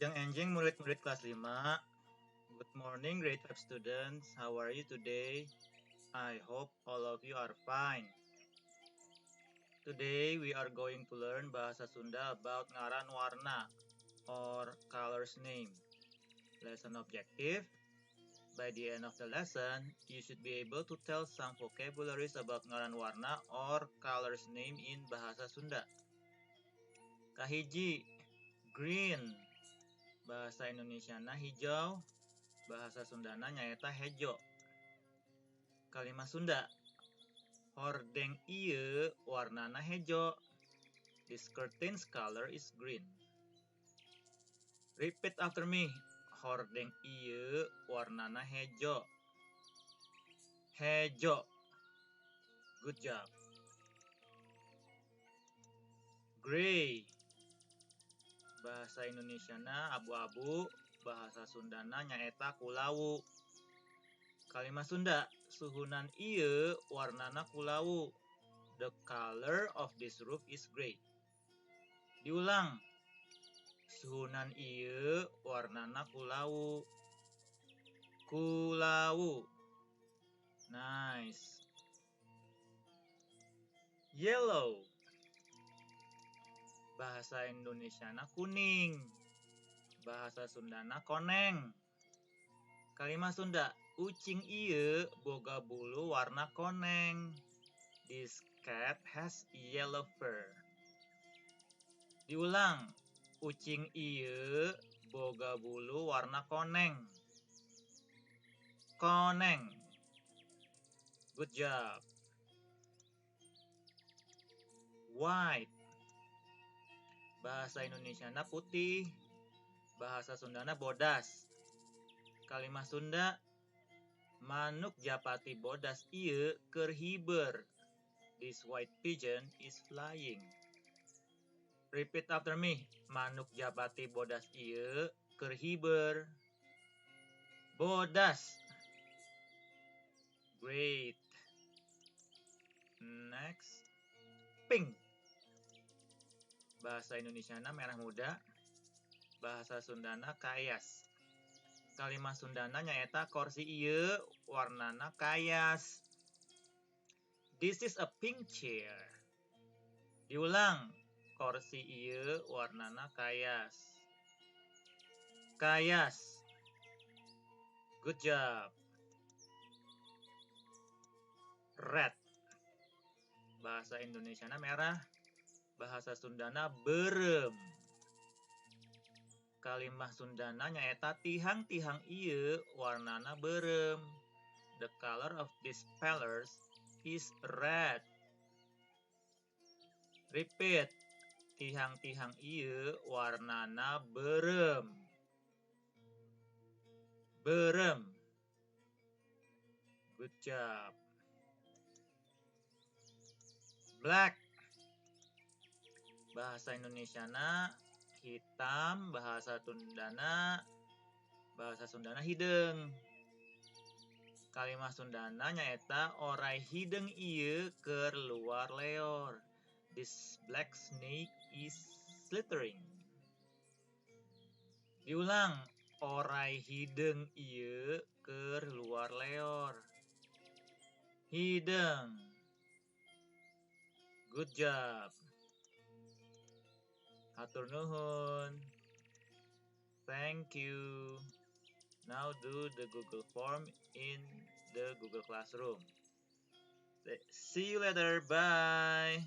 Wilujeng enjing murid-murid kelas 5. Good morning, grade 5 students. How are you today? I hope all of you are fine. Today we are going to learn Bahasa Sunda about ngaran warna or colors name. Lesson objective: by the end of the lesson, you should be able to tell some vocabularies about ngaran warna or colors name in Bahasa Sunda. Kahiji, green. Bahasa Indonesiana hijau, bahasa Sundana nyaeta hejo. Kalimat Sunda, hordeng ieu warnana hejo. This curtain's color is green. Repeat after me. Hordeng ieu warnana hejo. Hejo. Good job. Gray. Bahasa Indonesiana abu-abu, bahasa Sundana nyaeta kulawu. Kalimat Sunda, suhunan ieu warnana kulawu. The color of this roof is gray. Diulang. Suhunan ieu warnana kulawu. Kulawu. Nice. Yellow. Bahasa Indonesiana kuning. Bahasa Sundana koneng. Kalimat Sunda, ucing ieu boga bulu warna koneng. This cat has yellow fur. Diulang, ucing ieu boga bulu warna koneng. Koneng. Good job. White. Bahasa Indonesiana putih, bahasa Sundana bodas. Kalimat Sunda, manuk japati bodas ieu keur hiber. This white pigeon is flying. Repeat after me. Manuk japati bodas ieu keur hiber. Bodas. Great. Next. Pink. Bahasa Indonesiana merah muda, bahasa Sundana kayas. Kalimat Sundana nyaeta korsi ieu warnana kayas. This is a pink chair. Diulang, korsi ieu warnana kayas. Kayas. Good job. Red. Bahasa Indonesiana merah, bahasa Sundana beureum. Kalimah Sundana nyaeta tihang-tihang ieu warnana beureum. The color of these pillars is red. Repeat. Tihang-tihang ieu warnana beureum. Beureum. Good job. Black. Bahasa Indonesiana hitam, bahasa Sundana hideung. Kalimat Sundana nyaeta oray hideung ieu keur luar leor. This black snake is slithering. Diulang, oray hideung ieu keur luar leor. Hideung. Good job. Hatur nuhun. Thank you. Now do the Google Form in the Google Classroom. See you later. Bye.